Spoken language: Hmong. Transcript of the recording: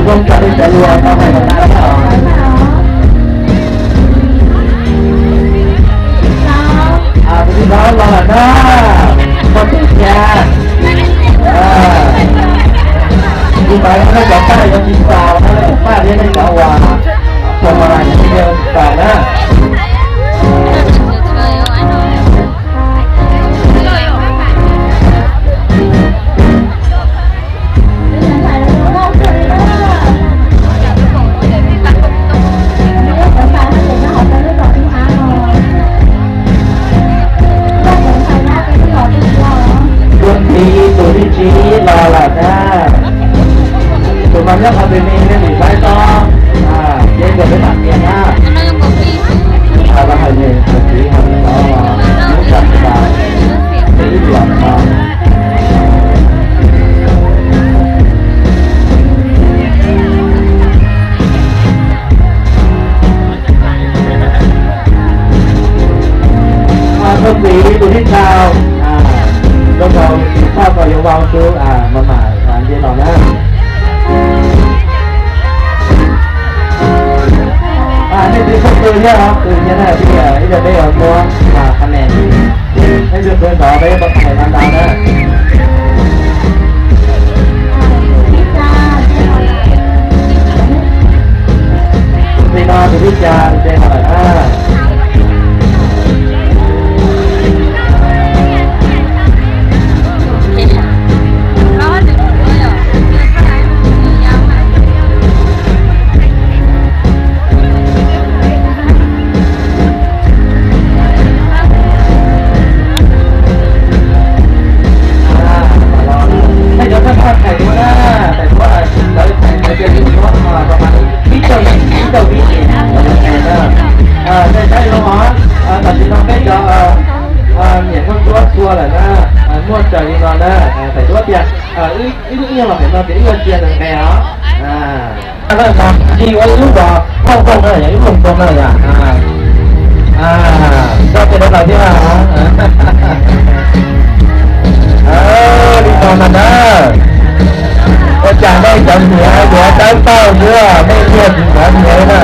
Kuv zoo cov li cov lus tau hais los na. Tus thib ob los lawm na, koj tib thiab. Kuv pab nej cov paj yuav tsis tau, nej cov paj thiab nej cov uas txog no los yog tsis tau na. Tus thib ib, tus thib tsib los lawm na. Tus no nyob qhov twg ne, nej sim saib tau, ces nkawd peb mam tias na. Los hais tus thib, tus thib ib los no. Koj txiv tus thib rau, rau qhov tus phauj tau yuav vau xwb, mas mam nce los na. Nej twb txhob qw thiab os, qw thiab na, ib yam peb yuav muab qhov ne, nej twb qw nrov peb yuav tau qhov ntau ntau na. Tus no tus thib xya nce los lawm na. Thais duab na, thais duab, lawv thais tes li duab no rau mas ib caug, ib caug vib ces lawv thais na. Nej saib zoo os, tam sim no peb cov niam Hmoob duab txhua lawm na, muaj raws li no na, thais duab tias wb ib nyuag los pem no ces wb yuav cia ntawd nqes os. Tsis ua ib lub los phooj kooj na, yog ib lub kooj na yom. Koj cia li los thiab. Li no no na. Ua cas nej cov niam yuav dawb paug xwb, nej thiaj tsis cov niam na.